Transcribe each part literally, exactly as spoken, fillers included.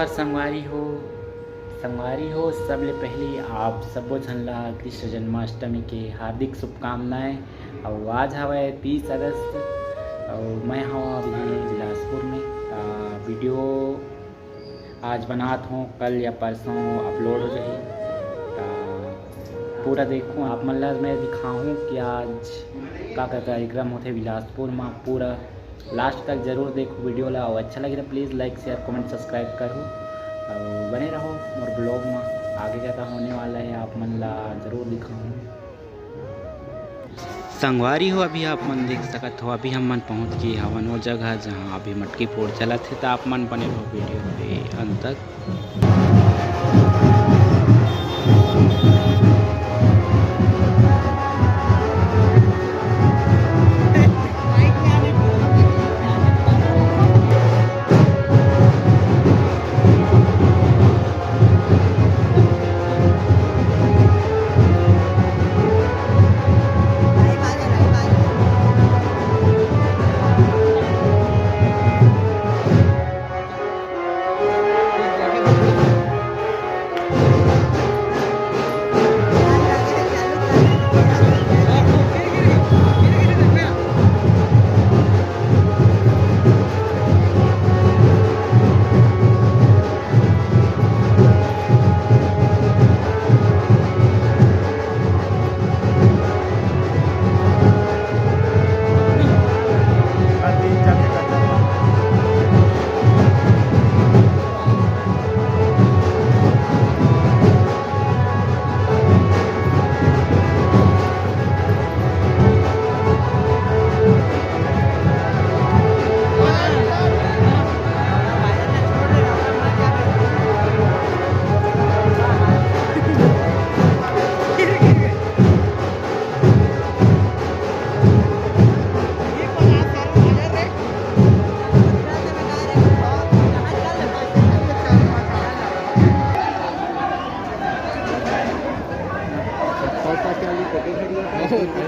संगवारी हो, संगवारी हो, सबले पहले आप सबो झन ला कृष्ण जन्माष्टमी के हार्दिक शुभकामनाएं। अउ आज हवय तीस अगस्त, अउ मैं हवं अभी बिलासपुर में। आ, वीडियो आज बनात हों, कल या परसों अपलोड हो जाही। त पूरा देखहू, आप मन ला मैं दिखाहूँ कि आज का का कार्यक्रम होथे बिलासपुर म। पूरा लास्ट तक जरूर देखहू वीडियो ला, अउ अच्छा लगे त please like, share, comment, subscribe करहू अउ बने रहो मोर ब्लॉग म। आगे का का होने वाला है, आप मन ला जरूर दिखाहूँ। संगवारी हो, अभी आप मन देख सकत हो, अभी हम मन पहुंच गए हवन वो जगह, जहां अभी मटकी फोड़ चलत हे। त आप मन बने रहो वीडियो के अंत तक।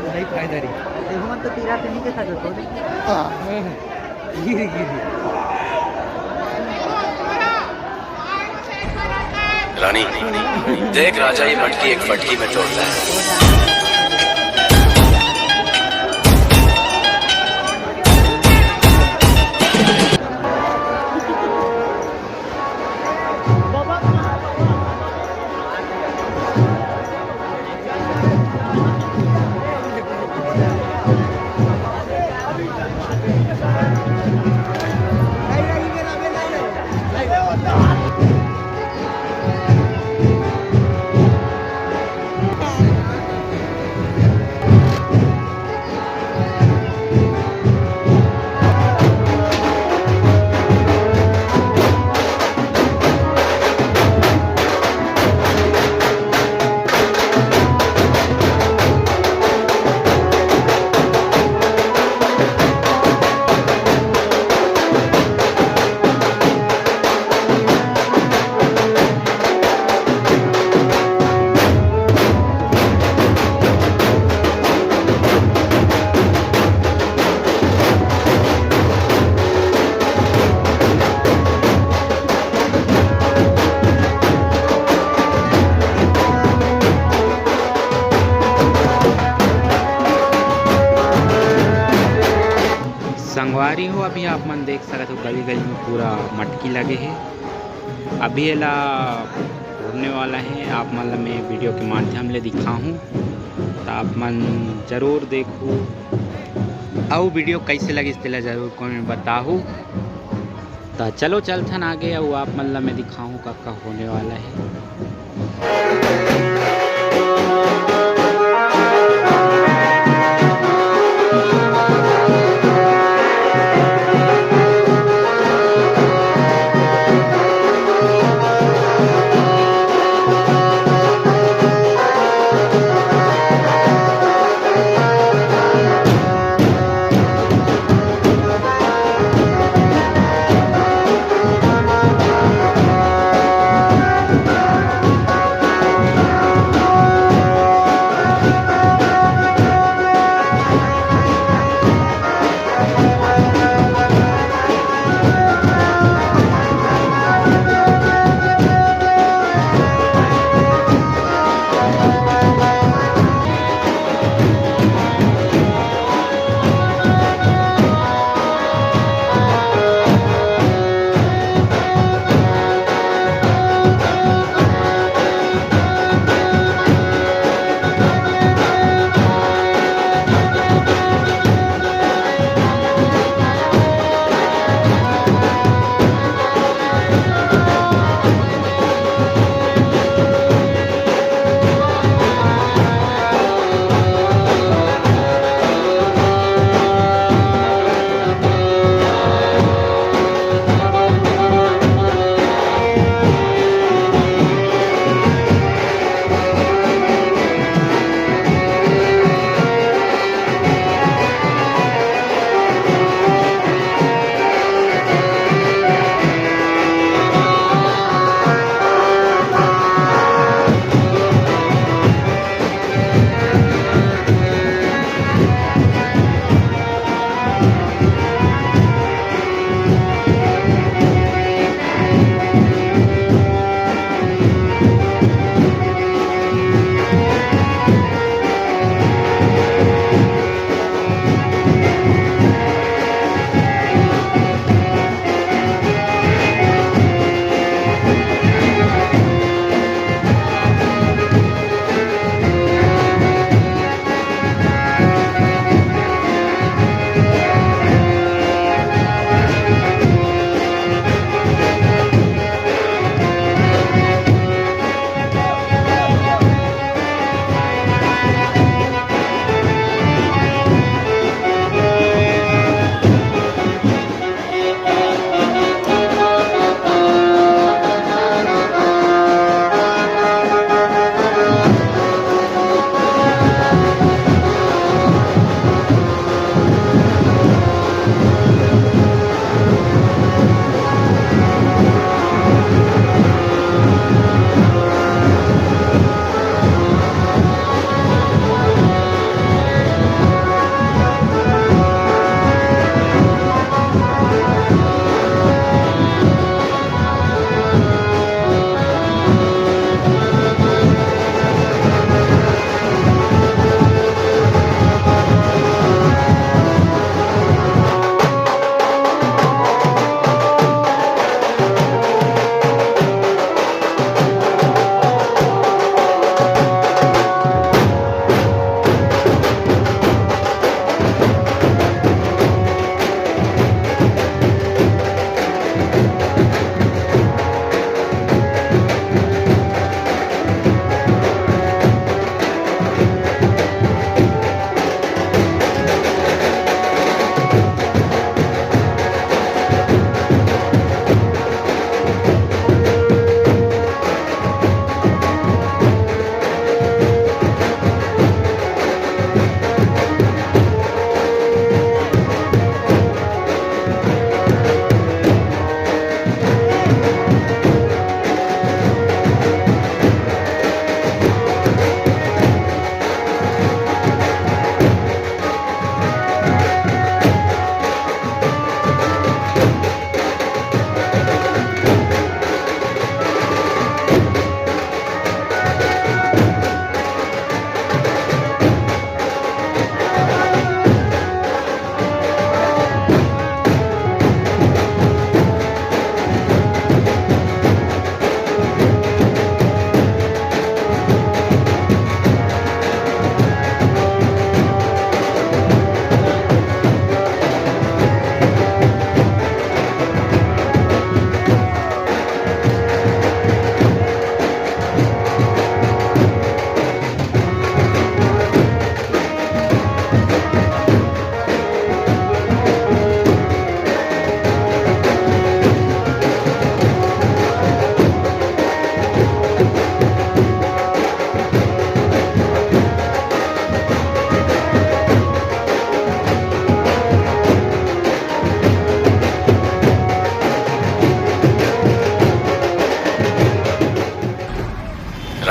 नहीं फायदा रही। देखो, मन तो तीरा से नहीं देखा जाता। हाँ। गिर, गिर। रानी, देख राजा, ये मटकी एक फटकी में तोड़ता है। संगवारी हो, अभी आप मन देख सकत हो, गली गली में पूरा मटकी लगे हे। अभी एला फोड़ने वाला हे, आप मन ला मैं वीडियो के माध्यम ले दिखाहूँ, त आप मन जरूर देखहू। अउ वीडियो कैसे लगिस तेला जरूर कमेंट में बताहू। त चलो चलथन आगे, अउ आप मन ला मैं दिखाहूँ का का होने वाला हे।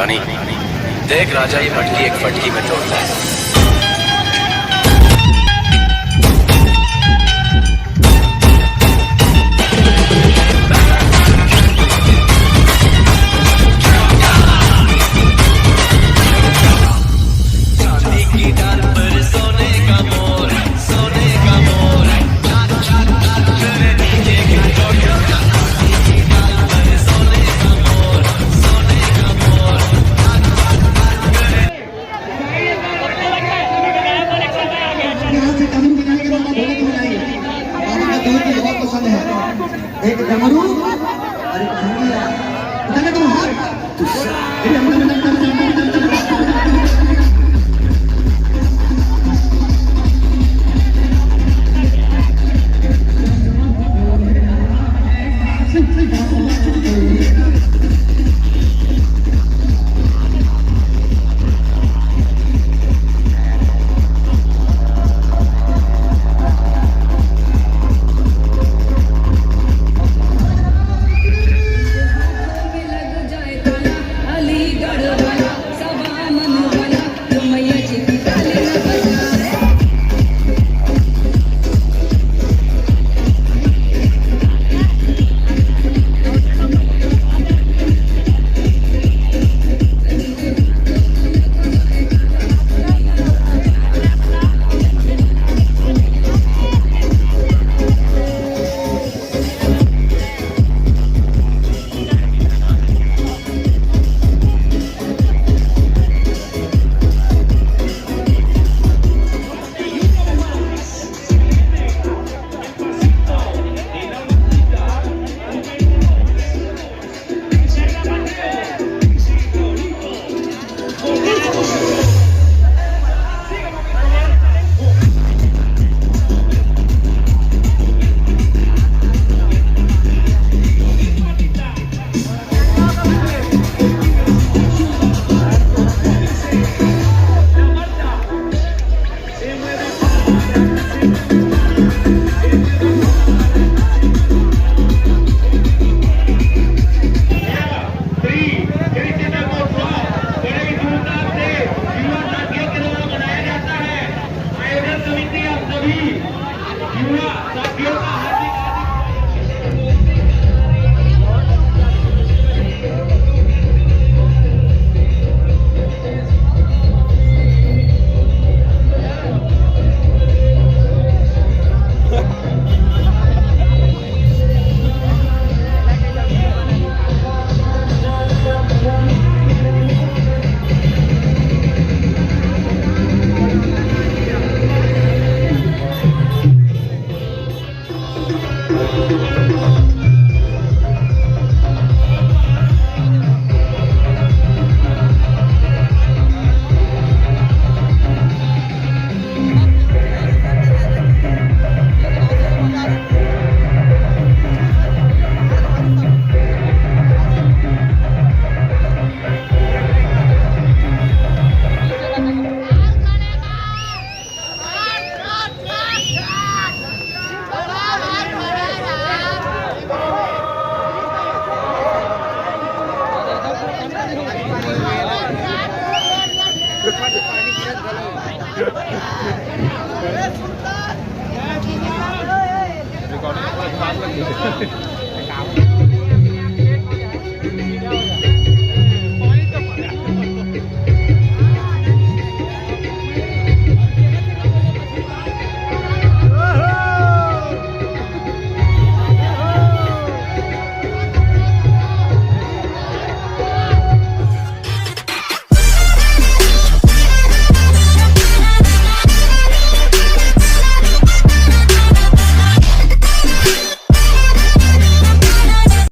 रानी, देख राजा, ये मटकी एक फटकी में तोड़ता है। यहाँ से कमर बनाएंगे, बाबा ढोलक बजाएंगे। बाबा का ढोलक बहुत पसंद है। एक डमरू और एक भंगिया। उठाना तुम हाथ।